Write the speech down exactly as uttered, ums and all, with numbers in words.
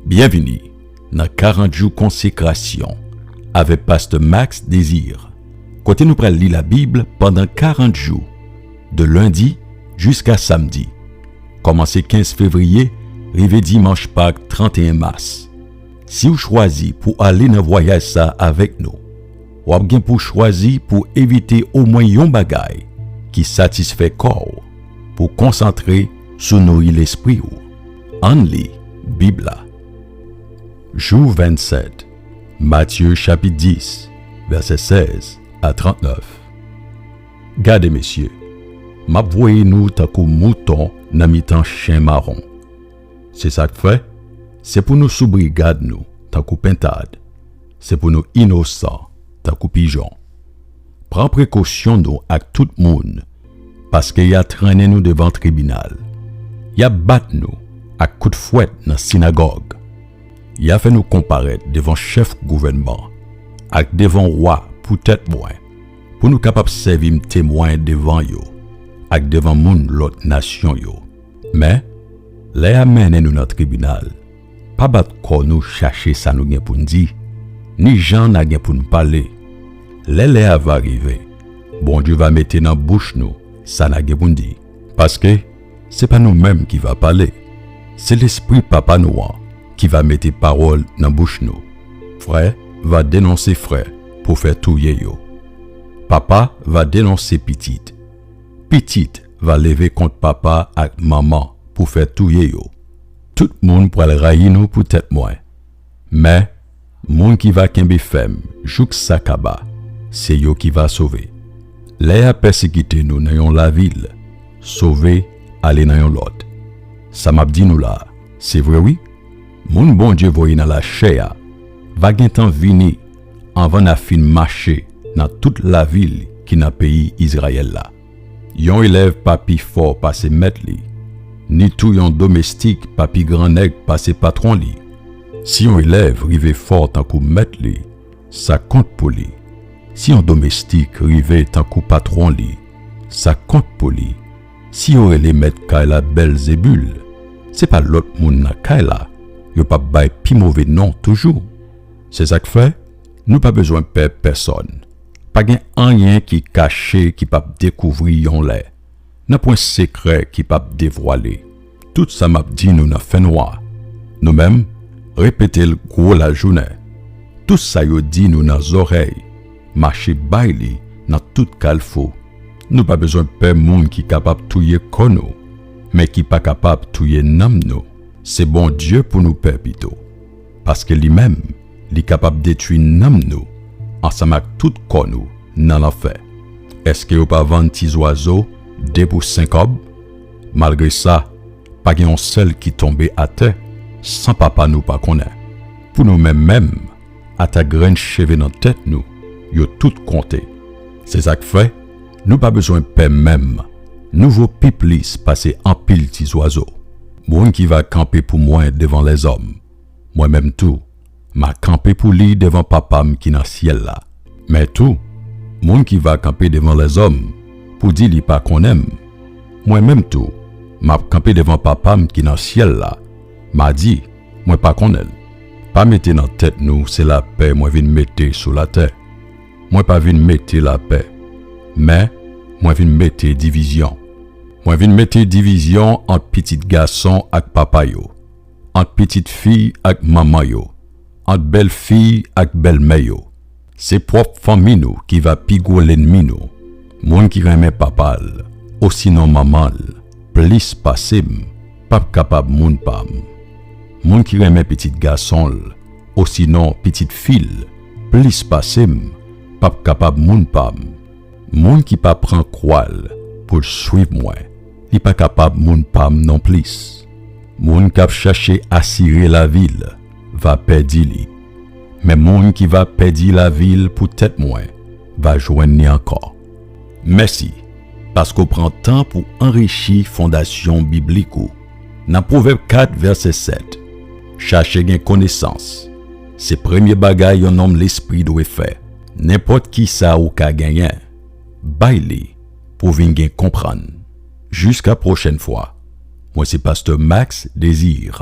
Byenvini nan karant jou konsekrasyon avèk Pastè Max Désir, kote nou pral li Labib pandan karant jou, de lendi jiska samdi, kòmanse kenz fevriye rive dimanch Pak tranteyen mas. Si w chwazi pou ale nan vwayaj sa a avèk nou, w ap gen pou chwazi pou evite omwen yon bagay ki satisfè kò w, pou konsantre sou nouri lespri w. Ann li Bib la. Jou vennsèt, Matye chapit dis, vèsè sèz a trantnèf. Gade, mesye, m ap voye nou tankou mouton nan mitan chen mawon. Se sa k fè, se pou nou sou brigad nou tankou pentad, se pou nou inosan tankou pijon. Pran prekosyon nou ak tout moun, paske y a trennen nou devan tribinal. Y a bat nou ak kout fwèt nan sinagòg. Y a fè nou konparèt devan chèf gouvènman ak devan wa poutèt mwen, pou nou kapab sèvi m temwen devan yo ak devan moun lòt nasyon yo. Men, lè y a mennen nou nan tribinal, pa bat kò nou chache sa nou gen pou n di, ni jan n a gen pou n pale. Lè lè a va rive, Bondye va mete nan bouch nou sa n a gen pou n di. Paske se pa nou menm ki va pale, se Lespri Papa nou an ki va mete pawòl nan bouch nou. Frè va denonse frè pou fè touye yo. Papa va denonse pitit. Pitit va leve kont papa ak manman pou fè touye yo. Tout moun pral rayi nou poutèt mwen. Men, moun ki va kenbe fèm jouk sa kaba, se yo ki va sove. Lè y a pèsekite nou nan yon lavil, sove, ale nan yon lòt. Sa m ap di nou la a, se vre wi. Moun Bondye voye nan lachè a va gentan vini anvan n a fin mache nan tout lavil ki nan peyi Izrayèl la. Yon elèv pa pi fò pase mèt li, ni tou yon domestik pa pi grannèg pase patwon li. Si yon elèv rive fò tankou mèt li, sa kont pou li. Si yon domestik rive tankou patwon li, sa kont pou li. Si yo rele mèt kay la Bèlzebil, se pa lòt moun nan kay la yo p ap bay pi move non toujou. Se sa k fè, nou pa bezwen pè pèsòn. Pa gen anyen ki kache ki p ap dekouvri yon lè. Nan pwen sekrè ki p ap devwale. Tout sa m ap di nou nan fènwa, nou menm, repete l gwo lajounen. Tout sa yo di nou nan zòrèy, mache bay li nan tout kalfou. Nou pa bezwen pè moun ki kapab touye kò nou, men ki pa kapab touye nanm nou. Se Bondye pou nou pè pito, paske li menm, li kapab detwi nanm nou ansanm ak tout kò nou nan lanfè. Èske yo pa vann ti zwazo de pou senk kòb? Malgre sa, pa gen yon sèl ki tonbe atè san Papa nou pa konnen. Pou nou menm menm, ata grenn cheve nan tèt nou, yo tout konte. Se sa k fè, nou pa bezwen pè menm. Nou vo pi plis pase anpil ti zwazo. Moun ki va kanpe pou mwen devan lèzòm, mwen menm tou, m a kanpe pou li devan Papa m ki nan syèl la. Men tou, moun ki va kanpe devan lèzòm pou di li pa konnen m, mwen menm tou, m ap kanpe devan Papa m ki nan syèl la, m a di, mwen pa konnen l. Pa mete nan tèt nou se lapè mwen vin mete sou latè. Mwen pa vin mete lapè, men mwen vin mete divizyon. Mwen vin mete divizyon ant pitit gason ak papa yo, ant pitit fi ak manman yo, ant bèlfi ak bèlmè yo. Se pwòp fanmi nou ki va pi gwo lènmi nou. Moun ki renmen papa l, osinon manman l, plis pase m, p ap kapab moun pa m. Moun ki renmen pitit gason l, osinon pitit fi l, plis pase m, p ap kapab moun pa m. Moun ki pa pran kwa l pou l suiv mwen, li pa kapab moun pa m nonplis. Moun k ap chache asire lavi l va pèdi li, men moun ki va pèdi lavi l poutèt mwen va jwenn li ankò. Mèsi, paske w pran tan pou anrichi fondasyon biblik ou. Nan Pwovèb kat vèsè sèt, chache gen konesans. Se premye bagay yon nonm lespri dwe fè. Nenpòt ki sa ou ka genyen, bay li pou w vin gen konprann. Jiska pwochèn fwa, mwen se Pastè Max Désir.